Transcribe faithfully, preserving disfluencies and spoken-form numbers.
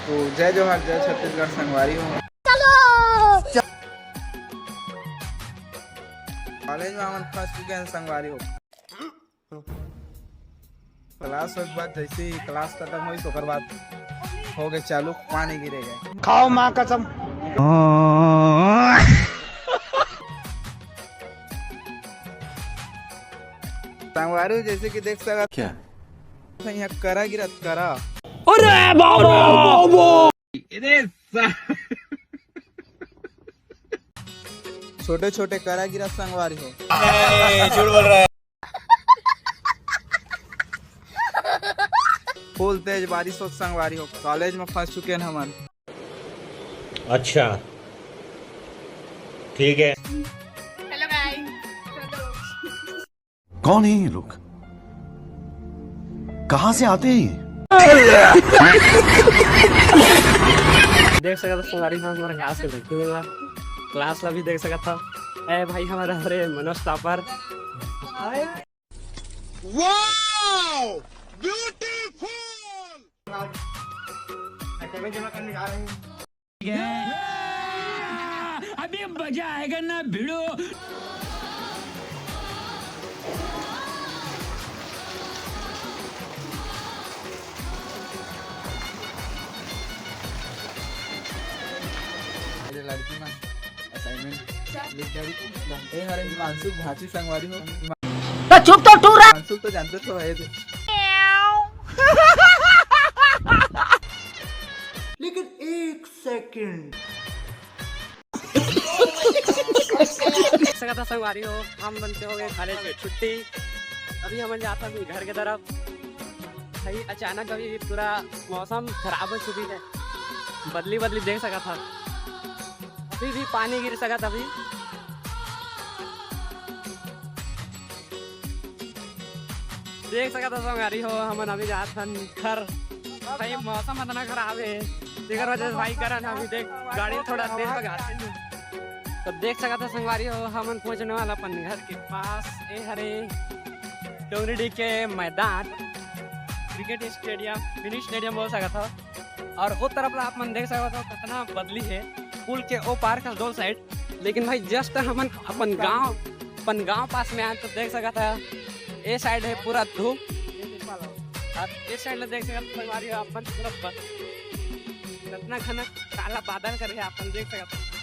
तो जय जोहार, जय छत्तीसगढ़ संगवारी हो। कॉलेज में हमन फंस चुके हैं संगवारी हो। क्लास के बाद जैसे ही क्लास खत्म होइस, ओकर बाद हो गए चालू, पानी गिरे गए। खाओ माँ कसम। संगवारी हो, जैसे कि देख सकत क्या? यहाँ करा गिरत करा। अरे बाबा! छोटे छोटे करा गिरत संगवारी हो। ए, झूठ बोल रहा है। फुल तेज बारिश होत संगवारी हो। कॉलेज में फंस चुके हैं हमन। अच्छा, ठीक है। हेलो गाइस। कौन है ये लोग? कहाँ से आते हैं ये? देख सकत हव संगवारी हो, हमर क्लास के लड़की मन ला, क्लास ला भी देख सकत हव। ए भाई, हमर हरे मनोज टॉपर। Wow, beautiful. अभी मजा आएगा ना भिड़ो। अरे लड़की मन असाइनमेंट लिख डारी। ए, हरे हिमांशु भांची संगवारी हो। तो चुप तो टूरा। हिमांशु तो जानते तो है थे। लेकिन एक सेकंड। देख सकत हव संगवारी हो, हम मन के हो गए कॉलेज के छुट्टी। अभी हमन जात हन घर के तरफ। भाई अचानक अभी पूरा मौसम खराब हो चुकी है, बदली बदली देख सकत हव, अभी भी पानी गिर सकत अभी। देख सकत हव संगवारी हो, हमन अभी जात हन घर। भाई मौसम इतना खराब है, तेकर वजह से भाई करन अभी देख गाड़ी थोड़ा तेज भगात हे। तो देख सकत हव संगवारी हो, हमन पहुंचने वाला अपन घर के पास। ए हरे डोंगरीडीह के मैदान, क्रिकेट स्टेडियम, मिनी स्टेडियम बोल सकत हव। और ओ तरफ ला आप मन देख सकत हव कितना बदली है पुल के ओ पार का दो साइड। लेकिन भाई जस्ट हमन अपन गांव, अपन गांव पास में आए तो देख सकत हव ए साइड है पूरा धूप और ए साइड ला देख सकत हव संगवारी हो अपन पूरा बद-, कितना घना काला बादल करे है अपन देख सकत हव।